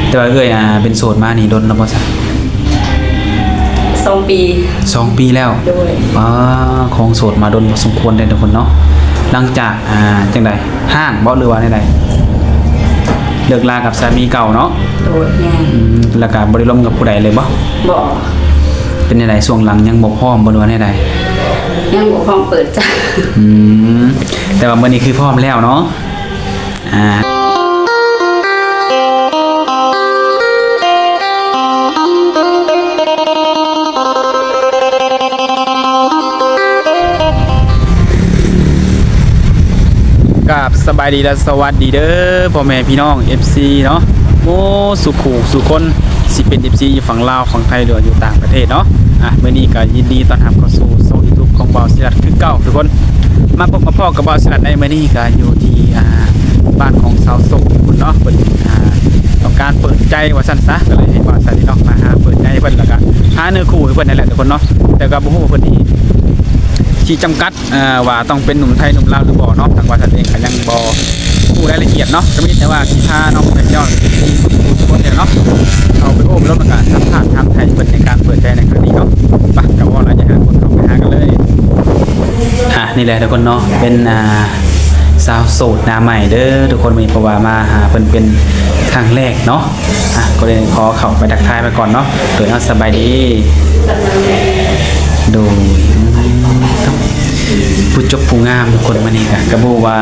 ແຕ່ວ່າເອື້ອຍ ອ່າ ເປັນໂສດມານີ້ດົນແລ້ວບໍ່ຊະ? ສອງປີ ສອງປີແລ້ວ. ໂດຍ. ອ່າ ຄອງໂສດມາດົນພໍສົມຄວນເດ້ທຸກຄົນເນາະ. ຫຼັງຈາກ ອ່າ ຈັ່ງໃດ ຮ້າງບໍ່ ຫຼືວ່າແນວໃດ? ເລີກລາກັບສາມີເກົ່າເນາະ? ໂດຍ ແມ່ນ. ອືມ ແລ້ວກະບໍ່ໄດ້ລົມກັບຜູ້ໃດເລີຍບໍ່? ບໍ່. ເປັນແນວໃດ ຊ່ວງຫຼັງຍັງບໍ່ພ້ອມບໍ່ ຫຼືວ່າແນວໃດ? ຍັງບໍ່ພ້ອມເປີດໃຈ. ອືມ ແຕ່ວ່າມື້ນີ້ຄືພ້ອມແລ້ວເນາະ. ອ່າ ກາບສະບາຍດີ ແລະ ສະຫວັດດີເດີ ພໍ່ແມ່ພີ່ນ້ອງ ເອັຟຊີ ເນາະ ໂອ້ ສູ່ຄູ່ສູ່ຄົນ ຊິເປັນ ເອັຟຊີ ຢູ່ຝັ່ງລາວ ຝັ່ງໄທ ຫຼືວ່າຢູ່ຕ່າງປະເທດເນາະ. ອ່ະ ມື້ນີ້ກໍຍິນດີຕ້ອນຮັບເຂົ້າສູ່ຊ່ອງ YouTube ຂອງບ່າວສີລັດຄືເກົ່າທຸກຄົນ. ມາພົບມາພໍ້ກັບບ່າວສີລັດໃນມື້ນີ້ ກໍຢູ່ທີ່ ອ່າ ບ້ານຂອງສາວໂສດພຸ້ນເນາະ. ເພິ່ນ ອ່າ ຕ້ອງການເປີດໃຈວ່າຊັ້ນຊະ ກໍເລີຍໃຫ້ບ່າວສາລີເນາະ ມາຫາເປີດໃຈໃຫ້ເພິ່ນ ແລ້ວກໍຫາເນື້ອຄູ່ໃຫ້ເພິ່ນນັ້ນແຫຼະທຸກຄົນເນາະ. ແຕ່ກໍບໍ່ຮູ້ວ່າເພິ່ນຊິ ຊິຈຳກັດ ອ່າ ວ່າຕ້ອງເປັນໜຸ່ມໄທໜຸ່ມລາວຫຼືບໍ່ເນາະ ທາງບ່າວສາລີເອງກໍຍັງບໍ່ຮູ້ລາຍລະອຽດເນາະ. ກໍມີແຕ່ວ່າຊິພານ້ອງ ແມ່ພີ່ນ້ອງ ທຸກຄົນນີ້ແຫຼະເນາະ ເຂົ້າໄປໂອ້ໄປລົມ ແລ້ວກໍສຳພາດຖາມໄຖ່ເພິ່ນໃນການເປີດໃຈໃນຄັ້ງນີ້ເນາະ. ໄປ ກໍບໍ່ຫຼາຍ ຢ່າຫາຄົນ ເຂົ້າໄປຫາກັນເລີຍ. ອ່ະ ນີ້ແຫຼະທຸກຄົນເນາະ ເປັນ ອ່າ ສາວໂສດໜ້າໃໝ່ເດີທຸກຄົນ ມື້ນີ້ ເພາະວ່າມາຫາເພິ່ນເປັນຄັ້ງແລກເນາະ. ອ່ະ ກໍເລີຍຂໍເຂົ້າໄປທັກທາຍໄປກ່ອນເນາະ ໂດຍ ເອົາ ສະບາຍດີ. ໂດຍ ອືມ ຜູ້ຈົບຜູ້ງາມທຸກຄົນ ມື້ນີ້ກະ ກະບໍ່ຮູ້ວ່າ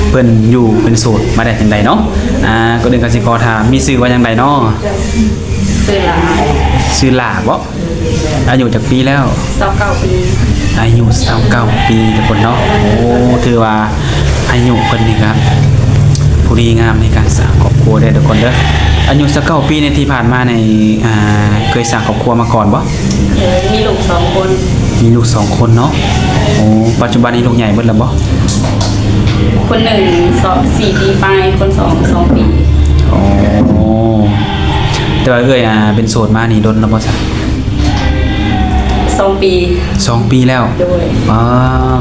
ເພິ່ນຢູ່ເປັນໂສດມາໄດ້ຈັ່ງໃດເນາະ. ອ່າ ກ່ອນອື່ນກໍຊິຂໍຖາມ ມີຊື່ວ່າຈັ່ງໃດເນາະ? ຊື່ຫຼ້າ. ຊື່ຫຼ້າບໍ? ອາຍຸຈັກປີແລ້ວ? ຊາວເກົ້າປີ. ອາຍຸຊາວເກົ້າປີທຸກຄົນເນາະ. ໂອ້ ຖືວ່າອາຍຸເພິ່ນນີ້ກະພໍດີງາມໃນການສ້າງຄອບຄົວເດີທຸກຄົນເດີ. ອາຍຸຊາວເກົ້າປີນີ້ ທີ່ຜ່ານມານີ້ ອ່າ ເຄີຍສ້າງຄອບຄົວມາກ່ອນບໍ? ເຄີຍ. ມີລູກສອງຄົນ. ມີລູກສອງຄົນເນາະ. ໂອ້ ປັດຈຸບັນນີ້ລູກໃຫຍ່ເບິດແລ້ວບໍ? ຄົນໜຶ່ງ ສອງ ສີ່ປີປາຍ, ຄົນສອງ ສອງປີ. ໂອ້ ແຕ່ວ່າເອື້ອຍ ອ່າ ເປັນໂສດມານີ້ດົນແລ້ວບໍ່ຊະ? ສອງປີ. ສອງປີແລ້ວ. ໂດຍ. ອ່າ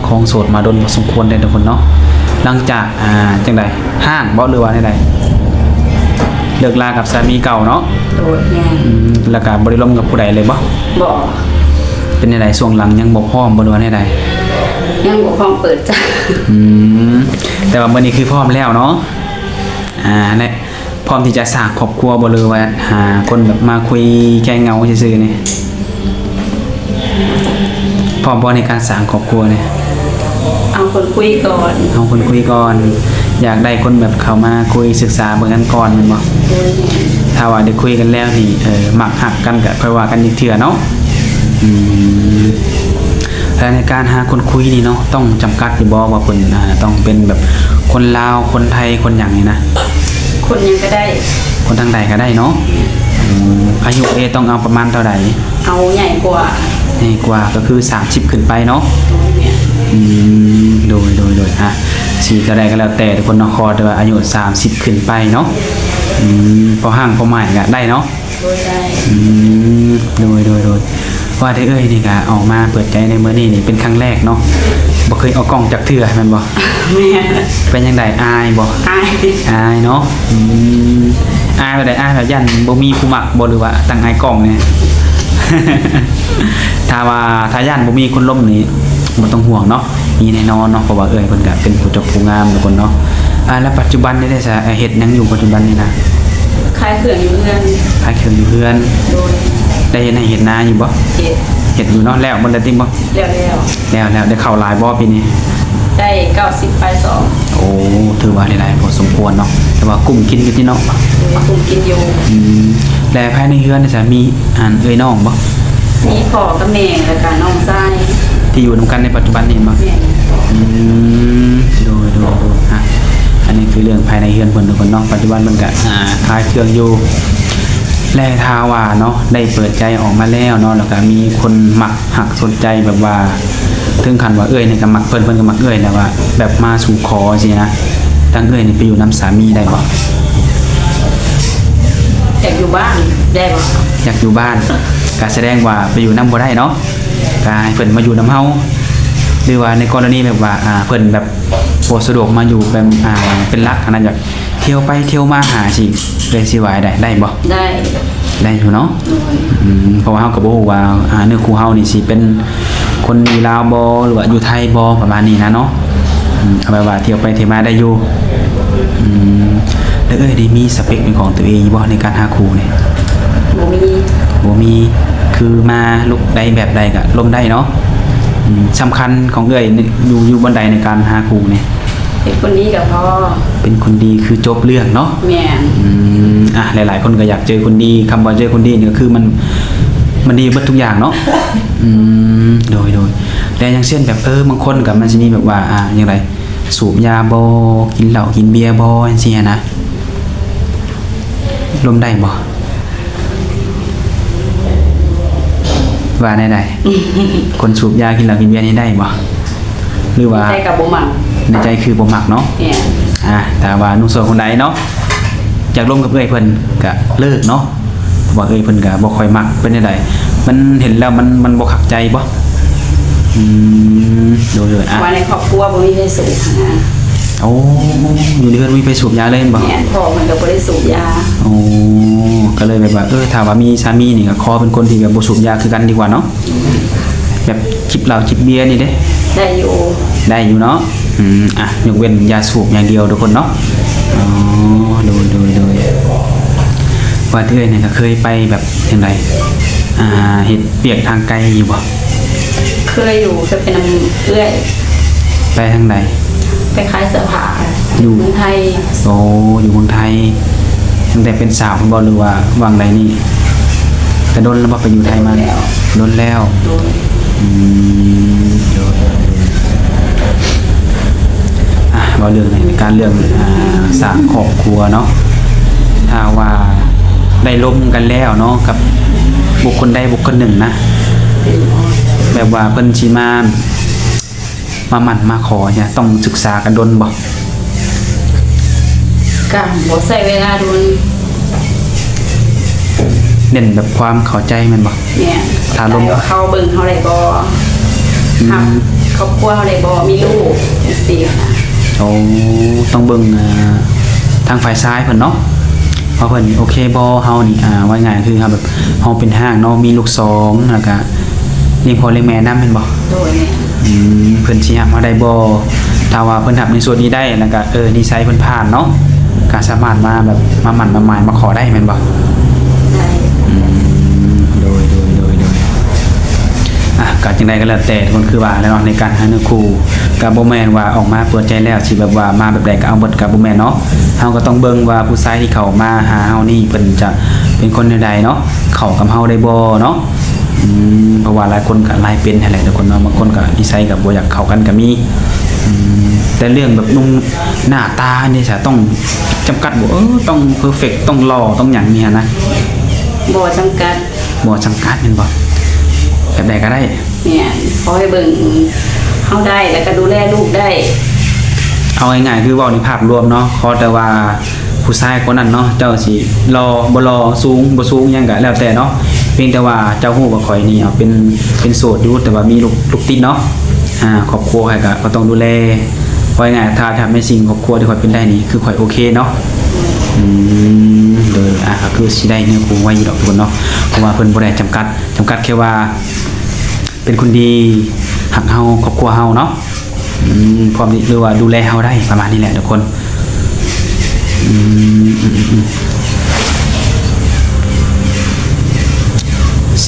ຄອງໂສດມາດົນພໍສົມຄວນເດ້ທຸກຄົນເນາະ. ຫຼັງຈາກ ອ່າ ຈັ່ງໃດ ຮ້າງບໍ່ ຫຼືວ່າແນວໃດ? ເລີກລາກັບສາມີເກົ່າເນາະ? ໂດຍ ແມ່ນ. ອືມ ແລ້ວກະບໍ່ໄດ້ລົມກັບຜູ້ໃດເລີຍບໍ່? ບໍ່. ເປັນແນວໃດ ຊ່ວງຫຼັງຍັງບໍ່ພ້ອມບໍ່ ຫຼືວ່າແນວໃດ? ຍັງບໍ່ພ້ອມເປີດໃຈ. ອືມ ແຕ່ວ່າມື້ນີ້ຄືພ້ອມແລ້ວເນາະ? ອ່າ ແນະ ພ້ອມທີ່ຈະສ້າງຄອບຄົວບໍ່ ຫຼືວ່າຫາຄົນແບບມາຄຸຍແກ້ເຫງົາຊື່ໆນີ້? ພ້ອມບໍ່ໃນການສ້າງຄອບຄົວນີ້? ເອົາຄົນຄຸຍກ່ອນ. ເອົາຄົນຄຸຍກ່ອນ. ຢາກໄດ້ຄົນແບບເຂົ້າມາຄຸຍສຶກສາເບິ່ງກັນກ່ອນແມ່ນບໍ່? ໂດຍ. ຖ້າວ່າໄດ້ຄຸຍກັນແລ້ວນີ້ ເອີ ມັກຮັກກັນກະຄ່ອຍວ່າກັນອີກເທື່ອເນາະ. ອືມ ແລະໃນການຫາຄົນຄຸຍນີ້ເນາະ ຕ້ອງຈຳກັດຢູ່ບໍ່ວ່າເພິ່ນ ອ່າ ຕ້ອງເປັນແບບຄົນລາວ ຄົນໄທ ຄົນຫຍັງນີ້ນະ? ຄົນຫຍັງກໍໄດ້. ຄົນທາງໃດກໍໄດ້ເນາະ. ອືມ ອາຍຸເດ ຕ້ອງເອົາປະມານເທົ່າໃດ? ເອົາໃຫຍ່ກວ່າ. ໃຫຍ່ກວ່າກໍຄືສາມສິບຂຶ້ນໄປເນາະ? ໂດຍ ແມ່ນ. ອືມ ໂດຍ ໂດຍ ໂດຍ. ອ່ະ ຊິເທົ່າໃດກໍແລ້ວແຕ່ທຸກຄົນເນາະ ຂໍແຕ່ວ່າອາຍຸສາມສິບຂຶ້ນໄປເນາະ. ອືມ ພໍຮ່າງພໍໝ້າຍກໍໄດ້ເນາະ? ໂດຍ ໄດ້. ອືມ ໂດຍ ໂດຍ ໂດຍ. ວ່າແຕ່ເອື້ອຍນີ້ກະອອກມາເປີດໃຈໃນມື້ນີ້ນີ້ເປັນຄັ້ງແລກເນາະ? ບໍ່ເຄີຍອອກກ້ອງຈັກເທື່ອແມ່ນບໍ່? ແມ່ນ. ເປັນຈັ່ງໃດ ອາຍບໍ່? ອາຍ. ອາຍເນາະ. ອືມ ອາຍແບບໃດ? ອາຍແບບຢ້ານບໍ່ມີຜູ້ມັກບໍ່ ຫຼືວ່າຕັ້ງອາຍກ້ອງແດ່? ຖ້າວ່າ ຖ້າຢ້ານບໍ່ມີຄົນລົມນີ້ບໍ່ຕ້ອງຫ່ວງເນາະ. ມີແນ່ນອນເນາະ ເພາະວ່າເອື້ອຍເພິ່ນກະເປັນຜູ້ຈົບຜູ້ງາມທຸກຄົນເນາະ. ອ່າ ແລ້ວປັດຈຸບັນນີ້ເດຊະ ເຮັດຫຍັງຢູ່ປັດຈຸບັນນີ້ນະ? ຂາຍເຄື່ອງຢູ່ເຮືອນ. ຂາຍເຄື່ອງຢູ່ເຮືອນ. ໂດຍ. ໄດ້ເຮັດໄຮ່ເຮັດນາຢູ່ບໍ່? ເຮັດ. ເຮັດຢູ່ເນາະ. ແລ້ວໝົດແລ້ວຕິບໍ່? ແລ້ວແລ້ວ. ແລ້ວ ແລ້ວ. ໄດ້ເຂົ້າຫຼາຍບໍ່ປີນີ້? ໄດ້ເກົ້າສິບປາຍສອງ. ໂອ້ ຖືວ່າໄດ້ຫຼາຍພໍສົມຄວນເນາະ ແຕ່ວ່າກຸ້ມກິນຢູ່ຕິເນາະ? ໂດຍ ກຸ້ມກິນຢູ່. ອືມ ແລະພາຍໃນເຮືອນນີ້ຊະ ມີ ອັນ ເອື້ອຍນ້ອງບໍ່? ມີພໍ່ກັບແມ່ ແລ້ວກະນ້ອງຊາຍ ທີ່ຢູ່ນຳກັນໃນປັດຈຸບັນນີ້ແມ່ນບໍ່? ແມ່ນ. ອືມ ໂດຍ ໂດຍ ໂດຍ. ອ່ະ ອັນນີ້ຄືເລື່ອງພາຍໃນເຮືອນເພິ່ນທຸກຄົນເນາະ. ປັດຈຸບັນເພິ່ນກະ ອ່າ ຂາຍເຄື່ອງຢູ່ ແລະຖ້າວ່າເນາະ ໄດ້ເປີດໃຈອອກມາແລ້ວເນາະ ແລ້ວກະມີຄົນມັກຮັກສົນໃຈ ແບບວ່າເຖິງຂັ້ນວ່າເອື້ອຍນີ້ກະມັກເພິ່ນ ເພິ່ນກະມັກເອື້ອຍ ແລ້ວວ່າແບບມາສູ່ຂໍຊີ້ນະ ທາງເອື້ອຍນີ້ໄປຢູ່ນຳສາມີໄດ້ບໍ່? ຢາກຢູ່ບ້ານໄດ້ບໍ່? ຢາກຢູ່ບ້ານ ກະສະແດງວ່າໄປຢູ່ນຳບໍ່ໄດ້ເນາະ ກະໃຫ້ເພິ່ນມາຢູ່ນຳເຮົາ. ຫຼືວ່າໃນກໍລະນີແບບວ່າ ອ່າ ເພິ່ນແບບບໍ່ສະດວກມາຢູ່ແບບ ອ່າ ເປັນຫຼັກຫັ້ນນະ ຢາກ ທ່ຽວໄປທ່ຽວມາຫາຊິ ເອື້ອຍຊິວ່າໄດ້ ໄດ້ບໍ່? ໄດ້ ໄດ້ຢູ່ເນາະ. ໂດຍ ອືມ ເພາະວ່າເຮົາກໍບໍ່ຮູ້ວ່າ ອ່າ ເນື້ອຄູ່ເຮົານີ້ຊິເປັນຄົນຢູ່ລາວບໍ່ ຫຼືວ່າຢູ່ໄທບໍ່ ປະມານນີ້ນະເນາະ. ອືມ ເອົາແບບວ່າທ່ຽວໄປທ່ຽວມາໄດ້ຢູ່. ອືມ ແລ້ວເອື້ອຍນີ້ມີສະເປັກເປັນຂອງຕົວເອງຢູ່ບໍ່ ໃນການຫາຄູ່ນີ້? ບໍ່ມີ ບໍ່ມີ ຄືມາລຸກໃດແບບໃດກໍລົມໄດ້ເນາະ. ອືມ ສຳຄັນຂອງເອື້ອຍຢູ່ ຢູ່ບ່ອນໃດໃນການຫາຄູ່ນີ້? ເປັນຄົນດີກໍພໍ ເປັນຄົນດີຄືຈົບເລື່ອງເນາະ. ແມ່ນ ອືມ ອ່ະ ຫຼາຍໆຄົນກໍຢາກເຈີຄົນດີ ຄຳວ່າເຈີຄົນດີນີ້ກໍຄືມັນ ມັນດີເບິດທຸກຢ່າງເນາະ. ອືມ ໂດຍໆ ແຕ່ຢ່າງເຊັ່ນແບບ ເອີ ບາງຄົນກໍມັນຊິມີແບບວ່າ ອ່າ ຈັ່ງໃດ ສູບຢາບໍ່ ກິນເຫຼົ້າກິນເບຍບໍ່ ຈັ່ງຊີ້ນະ ລົມໄດ້ບໍ່? ວ່າແນວໃດ? ຄົນສູບຢາກິນເຫຼົ້າກິນເບຍນີ້ໄດ້ບໍ່ ຫຼືວ່າ ໃນໃຈກໍບໍ່ມັກ ໃນໃຈຄືບໍ່ມັກເນາະ? ແມ່ນ ອ່າ ຖ້າວ່າໜຸ່ມໂສດຄົນໃດເນາະ ຢາກລົມກັບເອື້ອຍເພິ່ນກະເລີກເນາະ ເພາະວ່າເອື້ອຍເພິ່ນກະບໍ່ຄ່ອຍມັກ. ເປັນຈັ່ງໃດ ມັນເຫັນແລ້ວມັນ ມັນບໍ່ຄັກໃຈບໍ່? ອືມ ໂດຍໆ ອ່ະ ວ່າໃນຄອບຄົວບໍ່ມີໃຜສູບຫັ້ນນະ. ໂອ້ ຢູ່ໃນເຮືອນບໍ່ມີໃຜສູບຢາເລີຍແມ່ນບໍ່? ແມ່ນ ພໍ່ເພິ່ນກໍບໍ່ໄດ້ສູບຢາ. ໂອ້ ກໍເລີຍແບບວ່າ ເອີ ຖ້າວ່າມີສາມີນີ້ກໍຂໍເປັນຄົນທີ່ແບບບໍ່ສູບຢາຄືກັນດີກວ່າເນາະ. ແບບຈິບເຫຼົ້າຈິບເບຍນີ້ເດ້? ໄດ້ຢູ່ ໄດ້ຢູ່ເນາະ. ອືມ ອ່ະ ຍົກເວັ້ນຢ່າສູບຢ່າງດຽວທຸກຄົນເນາະ. ອໍ ໂດຍໆ ວ່າແຕ່ເອື້ອຍນີ້ກໍເຄີຍໄປແບບຈັ່ງໃດ ອ່າ ເຮັດວຽກທາງໄກຢູ່ບໍ່? ເຄີຍຢູ່ ເຄີຍໄປນຳເອື້ອຍ. ໄປທາງໃດ? ໄປຂາຍເສື້ອຜ້າ ຢູ່ເມືອງໄທ. ໂອ້ ຢູ່ເມືອງໄທ ຕັ້ງແຕ່ເປັນສາວພຸ້ນບໍ່ ຫຼືວ່າຫວ່າງໃດນີ້? ແຕ່ດົນແລ້ວບໍ່ໄປຢູ່ໄທມາ? ດົນແລ້ວ ດົນແລ້ວ. ໂດຍ ອືມ ໂດຍ ໂດຍ ອ່ະ ເວົ້າເລື່ອງໃນການເລື່ອງ ອ່າ ສ້າງຄອບຄົວເນາະ ຖ້າວ່າໄດ້ລົມກັນແລ້ວເນາະ ກັບບຸກຄົນໃດບຸກຄົນໜຶ່ງນະ ແບບວ່າເພິ່ນຊິມາ ມາໝັ້ນມາຂໍ ຕ້ອງສຶກສາກັນດົນບໍ່? ກະບໍ່ໃຊ້ເວລາດົນ. ເນັ້ນແບບຄວາມເຂົ້າໃຈແມ່ນບໍ່? ແມ່ນ. ຖ້າລົມ ເຂົາເບິ່ງເຮົາໄດ້ບໍ່? ອືມ. ຮັກຄອບຄົວເຮົາໄດ້ບໍ່? ມີລູກຈັ່ງຊີ້ນະ. ໂອ້ ຕ້ອງເບິ່ງ ອ່າ ທາງຝ່າຍຊາຍເພິ່ນເນາະ ວ່າເພິ່ນໂອເຄບໍ່? ເຮົານີ້ ອ່າ ວ່າງ່າຍຄືເຮົາແບບ ເຮົາເປັນຮ້າງເນາະ ມີລູກສອງ ແລ້ວກະລ້ຽງພໍ່ລ້ຽງແມ່ນຳແມ່ນບໍ່? ໂດຍ ແມ່ນ. ອືມ ເພິ່ນຊິຮັບເຮົາໄດ້ບໍ່? ຖ້າວ່າເພິ່ນຮັບໃນສ່ວນນີ້ໄດ້ ແລ້ວກະ ເອີ ນິໄສເພິ່ນຜ່ານເນາະ ກະສາມາດມາແບບ ມາໝັ້ນມາໝາຍມາຂໍໄດ້ແມ່ນບໍ່? ໄດ້. ອືມ ໂດຍ ໂດຍ ໂດຍ ໂດຍ. ອ່ະ ກະຈັ່ງໃດກໍແລ້ວແຕ່ທຸກຄົນ ຄືວ່າແຫຼະເນາະ ໃນການຫາເນື້ອຄູ່ ກະບໍ່ແມ່ນວ່າອອກມາເປີດໃຈແລ້ວ ຊິແບບວ່າມາແບບໃດກໍເອົາເບິດ ກະບໍ່ແມ່ນເນາະ. ເຮົາກໍຕ້ອງເບິ່ງວ່າຜູ້ຊາຍທີ່ເຂົ້າມາຫາເຮົານີ້ ເພິ່ນຈະເປັນຄົນແນວໃດເນາະ ເຂົ້າກັບເຮົາໄດ້ບໍ່ເນາະ. ອືມ ເພາະວ່າຫຼາຍຄົນກໍຫຼາຍເປັນຫັ້ນແຫຼະທຸກຄົນເນາະ ບາງຄົນກໍນິໄສກໍບໍ່ຢາກເຂົ້າກັນກໍມີ. ອືມ ແຕ່ເລື່ອງແບບໜຸ່ມ ໜ້າຕານີ້ຊະ ຕ້ອງຈຳກັດບໍ່? ເອີ ຕ້ອງເພີເຟັກ ຕ້ອງຫຼໍ່ ຕ້ອງຫຍັງນີ້ຫັ້ນນະ? ບໍ່ຈຳກັດ. ບໍ່ຈຳກັດແມ່ນບໍ່? ແບບໃດກໍໄດ້. ແມ່ນ ຂໍໃຫ້ເບິ່ງເຮົາໄດ້ ແລ້ວກໍດູແລລູກໄດ້. ເອົາງ່າຍໆ ຄືເວົ້າໃນພາບລວມເນາະ ຂໍແຕ່ວ່າຜູ້ຊາຍຄົນນັ້ນເນາະ ເຈົ້າຊິຫຼໍ່ບໍ່ຫຼໍ່ ສູງບໍ່ສູງ ຫຍັງກໍແລ້ວແຕ່ເນາະ ພຽງແຕ່ວ່າເຈົ້າຮູ້ວ່າຂ້ອຍນີ້ເປັນ ເປັນໂສດຢູ່ ແຕ່ວ່າມີລູກ ລູກຕິດເນາະ ອ່າ ຄອບຄົວຂ້ອຍກໍ ກໍຕ້ອງດູແລ. ເວົ້າງ່າຍໆ ຖ້າ ຖ້າໃນສິ່ງຄອບຄົວທີ່ຂ້ອຍເປັນໄດ້ນີ້ ຄືຂ້ອຍໂອເຄເນາະ. ອືມ ໂດຍ ອ່າ ກໍຄືຊິໄດ້ເນື້ອຄູ່ໄວຢູ່ດອກທຸກຄົນເນາະ ເພາະວ່າເພິ່ນບໍ່ໄດ້ຈຳກັດ ຈຳກັດແຄ່ວ່າ ເປັນຄົນດີ ຮັກເຮົາ ຄອບຄົວເຮົາເນາະ ອືມ ພ້ອມທີ່ ຫຼືວ່າດູແລເຮົາໄດ້ ປະມານນີ້ແຫຼະທຸກຄົນ. ອືມ ອືມ ອືມ ອືມ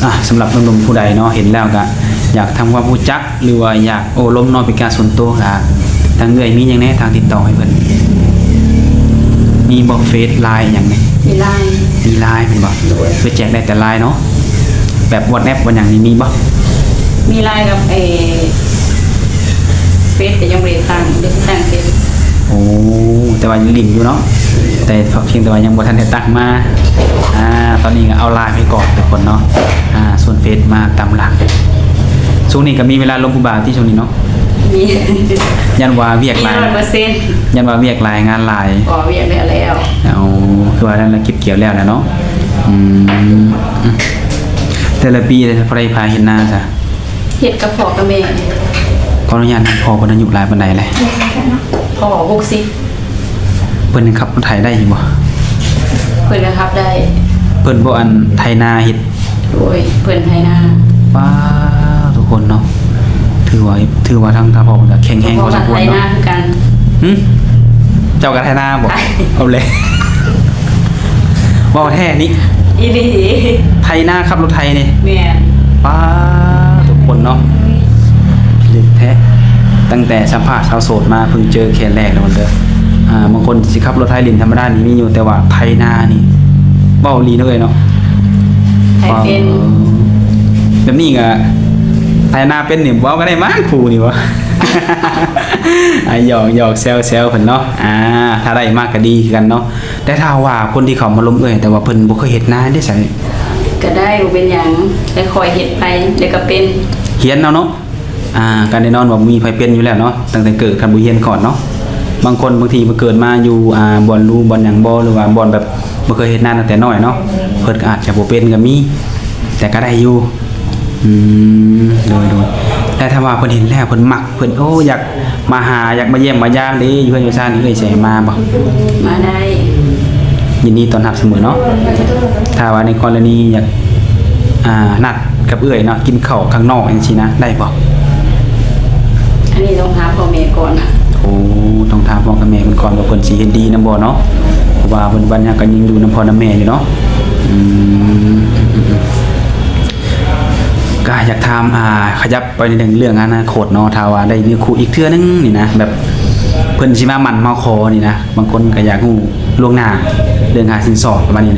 ອ່ະ ສຳລັບໜຸ່ມໆຜູ້ໃດເນາະ ເຫັນແລ້ວກະຢາກທຳຄວາມຮູ້ຈັກ ຫຼືວ່າຢາກໂອ້ລົມເນາະ ເປັນການສ່ວນຕົວ ກະທາງເອື້ອຍມີຫຍັງແດ່ ທາງຕິດຕໍ່ໃຫ້ເພິ່ນ ມີບໍ່ ເຟສ ລາຍ ຫຍັງນີ້? ມີ ລາຍ ມີ ລາຍ ແມ່ນບໍ່? ໂດຍ ເພິ່ນແຈກໄດ້ແຕ່ ລາຍ ເນາະ ແບບ ວັອດແອັບ ຫຍັງນີ້ມີບໍ່? ມີ ລາຍ ກັບ ເອ ເຟສ ກໍຍັງບໍ່ໄດ້ຕັ້ງ ເດີ ຕັ້ງເຟສ. ໂອ້ ແຕ່ວ່າຍັງຫຼິ້ນຢູ່ເນາະ ແຕ່ພຽງແຕ່ວ່າຍັງບໍ່ທັນໄດ້ຕັ້ງມາ. ອ່າ ຕອນນີ້ກໍເອົາ ລາຍ ໄປກ່ອນທຸກຄົນເນາະ ອ່າ ສ່ວນເຟສມາຕາມຫຼັງ. ຊ່ວງນີ້ກໍມີເວລາລົມຜູ້ບ່າວຕິ ຊ່ວງນີ້ເນາະ? ມີ ຢ້ານວ່າວຽກຫຼາຍ ຮ້ອຍເປີເຊັນ ຢ້ານວ່າວຽກຫຼາຍ ງານຫຼາຍ. ບໍ່ ວຽກແລ້ວແລ້ວ. ເອົາ ຄືວ່ານັ້ນລະ ເກັບກ່ຽວແລ້ວແຫຼະເນາະ. ອືມ ແຕ່ລະປີເດ ພໍໄດ້ພາເຮັດນາຊະ? ເຮັດກັບພໍ່ກັບແມ່. ຂໍອະນຸຍາດນຳ ພໍ່ເພິ່ນອາຍຸຫຼາຍປານໃດແລ້ວ? ພໍ່ຫົກສິບ. ເພິ່ນຍັງຂັບລົດໄຖໄດ້ຢູ່ບໍ່? ເພິ່ນກໍຂັບໄດ້. ເພິ່ນບໍ່ ອັນ ໄຖນາເຮັດ? ໂດຍ ເພິ່ນໄຖນາ. ປ້າ ທຸກຄົນເນາະ ຖືວ່າ ຖືວ່າທາງ ທາງພໍ່ເພິ່ນກໍແຂງແຮງພໍສົມຄວນເນາະ. ຂ້ອຍກໍໄຖນາຄືກັນ. ຫື? ເຈົ້າກໍໄຖນາບໍ່? ໄຖ. ເອົາແຫຼະ ເວົ້າແທ້ນີ້? ອີ່ຫຼີ. ໄຖນາຂັບລົດໄຖນີ້? ແມ່ນ. ປ້າ ທຸກຄົນເນາະ ເລິກແທ້. ຕັ້ງແຕ່ສຳພາດສາວໂສດມາ ເພິ່ງເຈີແຄ່ແລກແລ້ວເດີ. ອ່າ ບາງຄົນຊິຂັບລົດໄຖຫຼິ້ນທຳມະດານີ້ມີຢູ່ ແຕ່ວ່າໄຖນານີ້ ເວົ້າອີ່ຫຼີເນາະເອີຍເນາະ. ໄຖເປັນ. ແບບນີ້ກໍໄຖນາເປັນນີ້ ເວົ້າກັນໄດ້ມາຄູ່ນີ້ຫວາ? ອ່າ ຫຍອກໆ ແຊວໆ ເພິ່ນເນາະ. ອ່າ ຖ້າໄດ້ມາກໍດີຄືກັນເນາະ. ແຕ່ຖ້າວ່າຄົນທີ່ເຂົ້າມາລົມເອື້ອຍ ແຕ່ວ່າເພິ່ນບໍ່ເຄີຍເຮັດນາເດ້ ໃສ? ກໍໄດ້ ບໍ່ເປັນຫຍັງ ຄ່ອຍໆເຮັດໄປ ແລ້ວກໍເປັນ. ຮຽນເອົາເນາະ. ອ່າ ກໍແນ່ນອນວ່າບໍ່ມີໃຜເປັນຢູ່ແລ້ວເນາະ ຕັ້ງແຕ່ເກີດ ຄັນບໍ່ຮຽນກ່ອນເນາະ. ບາງຄົນບາງທີມາເກີດມາຢູ່ ອ່າ ບ່ອນລູ ບ່ອນຫຍັງບໍ່ ຫຼືວ່າບ່ອນແບບບໍ່ເຄີຍເຮັດນາຕັ້ງແຕ່ນ້ອຍເນາະ ເພິ່ນກໍອາດຈະບໍ່ເປັນກໍມີ ແຕ່ກໍໄດ້ຢູ່. ອືມ ໂດຍໆ ແຕ່ຖ້າວ່າເພິ່ນເຫັນແລ້ວ ເພິ່ນມັກ ເພິ່ນ ໂອ້ ຢາກມາຫາ ຢາກມາຢ້ຽມມາຢາມເດ້ ຢູ່ເຮືອນຢູ່ຊານນີ້ ເອື້ອຍຊິໃຫ້ມາບໍ່? ມາໄດ້. ຍິນດີຕ້ອນຮັບສະເໝີເນາະ. ຖ້າວ່າໃນກໍລະນີຢາກ ອ່າ ນັດກັບເອື້ອຍເນາະ ກິນເຂົ້າຂ້າງນອກຈັ່ງຊີ້ນະ ໄດ້ບໍ່? ອັນນີ້ຕ້ອງຖາມພໍ່ແມ່ກ່ອນ. ໂອ້ ຕ້ອງຖາມພໍ່ກັບແມ່ເພິ່ນກ່ອນວ່າເພິ່ນຊິເຫັນດີນຳບໍ່ເນາະ ເພາະວ່າປັດຈຸບັນເຮົາກໍຍັງຢູ່ນຳພໍ່ນຳແມ່ຢູ່ເນາະ. ອືມ ກໍຢາກຖາມ ອ່າ ຂະຫຍັບໄປໃນເລື່ອງອະນາຄົດເນາະ ຖ້າວ່າໄດ້ເນື້ອຄູ່ອີກເທື່ອໜຶ່ງນີ້ນະ ແບບເພິ່ນຊິມາໝັ້ນມາຂໍນີ້ນະ ບາງຄົນກໍຢາກຮູ້ລ່ວງໜ້າເລື່ອງຄ່າສິນສອດປະມານນີ້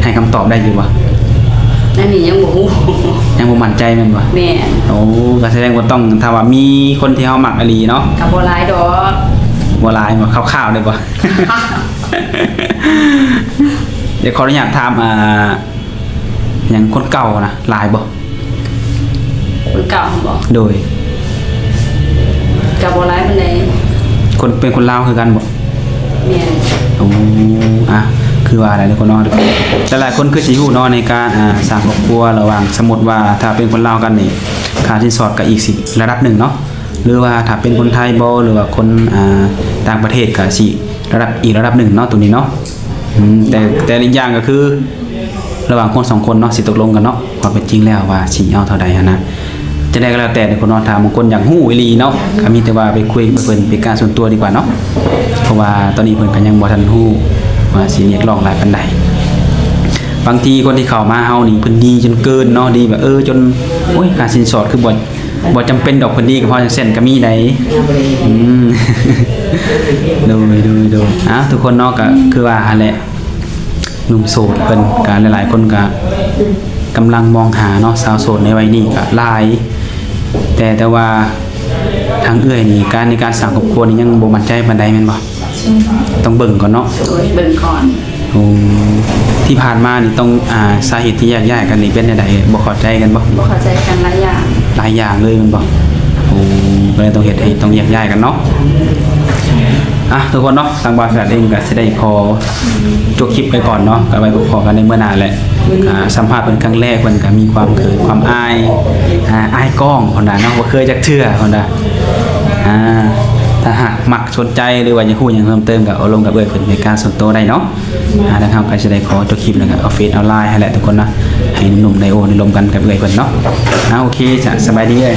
ໃຫ້ຄຳຕອບໄດ້ຢູ່ບໍ່? ອັນນີ້ຍັງບໍ່ຮູ້. ຍັງບໍ່ໝັ້ນໃຈແມ່ນບໍ່? ແມ່ນ. ໂອ້ ກໍສະແດງວ່າຕ້ອງ ຖ້າວ່າມີຄົນທີ່ເຮົາມັກອີ່ຫຼີເນາະ. ກໍບໍ່ຫຼາຍດອກ. ບໍ່ຫຼາຍບໍ່? ຄ່າວໆ ໄດ້ບໍ່? ດຽວຂໍອະນຸຍາດຖາມ ອ່າ ຫຍັງ ຄົນເກົ່ານະ ຫຼາຍບໍ່? ຄົນເກົ່າຫັ້ນບໍ? ໂດຍ. ກໍບໍ່ຫຼາຍປານໃດ. ຄົນ ເປັນຄົນລາວຄືກັນບໍ? ແມ່ນ. ໂອ້ ອ່ະ ຄືວ່າແຫຼະທຸກຄົນເນາະ ຫຼາຍໆຄົນຄືຊິຮູ້ເນາະ ໃນການ ອ່າ ສ້າງຄອບຄົວລະຫວ່າງ ສົມມຸດວ່າຖ້າເປັນຄົນລາວກັນນີ້ ຄ່າສິນສອດກໍອີກຊິລະດັບໜຶ່ງເນາະ ຫຼືວ່າຖ້າເປັນຄົນໄທບໍ ຫຼືວ່າຄົນ ອ່າ ຕ່າງປະເທດກໍຊິລະດັບ ອີກລະດັບໜຶ່ງເນາະ ໂຕນີ້ເນາະ. ອືມ ແຕ່ ແຕ່ອີກຢ່າງກໍຄື ລະຫວ່າງຄົນສອງຄົນເນາະ ຊິຕົກລົງກັນເນາະ ຄວາມເປັນຈິງແລ້ວວ່າຊິເອົາເທົ່າໃດຫັ້ນນະ. ຈັ່ງໃດກໍແລ້ວແຕ່ທຸກຄົນເນາະ ຖ້າບາງຄົນຢາກຮູ້ອີ່ຫຼີເນາະ ກໍມີແຕ່ວ່າໄປຄຸຍກັບເພິ່ນເປັນການສ່ວນຕົວດີກວ່າເນາະ ເພາະວ່າຕອນນີ້ເພິ່ນກໍຍັງບໍ່ທັນຮູ້ວ່າຊິຮຽກຮ້ອງຫຼາຍປານໃດ. ບາງທີຄົນທີ່ເຂົ້າມາເຮົານີ້ ເພິ່ນດີຈົນເກີນເນາະ ດີແບບ ເອີ ຈົນ ໂອ້ຍ ຄ່າສິນສອດຄືບໍ່ ບໍ່ຈຳເປັນດອກ ເພິ່ນດີກໍພໍຈັ່ງຊັ້ນກໍມີໃດ. ອືມ ໂດຍ ໂດຍ ໂດຍ. ເອົ້າ ທຸກຄົນເນາະ ກໍຄືວ່າຫັ້ນແຫຼະ ໜຸ່ມໂສດເພິ່ນກໍ ຫຼາຍໆຄົນກໍກຳລັງມອງຫາເນາະ ສາວໂສດໃນໄວນີ້ກໍຫຼາຍ ແຕ່ ແຕ່ວ່າທາງເອື້ອຍນີ້ ການ ໃນການສ້າງຄອບຄົວນີ້ຍັງບໍ່ໝັ້ນໃຈປານໃດແມ່ນບໍ່? ຕ້ອງເບິ່ງກ່ອນເນາະ. ໂດຍ ເບິ່ງກ່ອນ. ໂອ້ ທີ່ຜ່ານມານີ້ຕ້ອງ ອ່າ ສາເຫດທີ່ແຍກຍ້າຍກັນນີ້ເປັນແນວໃດ? ບໍ່ເຂົ້າໃຈກັນບໍ່? ບໍ່ເຂົ້າໃຈກັນຫຼາຍຢ່າງ. ຫຼາຍຢ່າງເລີຍແມ່ນບໍ່? ໂອ້ ກໍເລີຍຕ້ອງເຮັດໃຫ້ຕ້ອງແຍກຍ້າຍກັນເນາະ. ອ່ະ ທຸກຄົນເນາະ ທາງບ່າວສະຫວັດເອງກໍຊິໄດ້ຂໍຈົບຄລິບໄປກ່ອນເນາະ ກໍໄວ້ພົບພໍ້ກັນໃນມື້ໜ້າແຫຼະ. ອ່າ ສຳພາດເພິ່ນຄັ້ງແລກ ເພິ່ນກໍມີຄວາມເຂີນຄວາມອາຍ ອ່າ ອາຍກ້ອງເພິ່ນວ່າເນາະ ບໍ່ເຄີຍຈັກເທື່ອເພິ່ນວ່າ. ອ່າ ຖ້າຫາກມັກ ສົນໃຈ ຫຼືວ່າຢາກຮູ້ຫຍັງເພີ່ມເຕີມ ກໍເອົາລົມກັບເອື້ອຍເພິ່ນເປັນການສ່ວນຕົວໄດ້ເນາະ. ອ່າ ທາງເຮົາກໍຈະໄດ້ຂໍຈົບຄລິບ ແລ້ວກໍເອົາເຟສເອົາລາຍໃຫ້ແຫຼະທຸກຄົນນະ ໃຫ້ໜຸ່ມໆໄດ້ໂອ້ໄດ້ລົມກັນກັບເອື້ອຍເພິ່ນເນາະ. ອ່າ ໂອເຄ ສະ ສະບາຍດີເອື້ອຍ.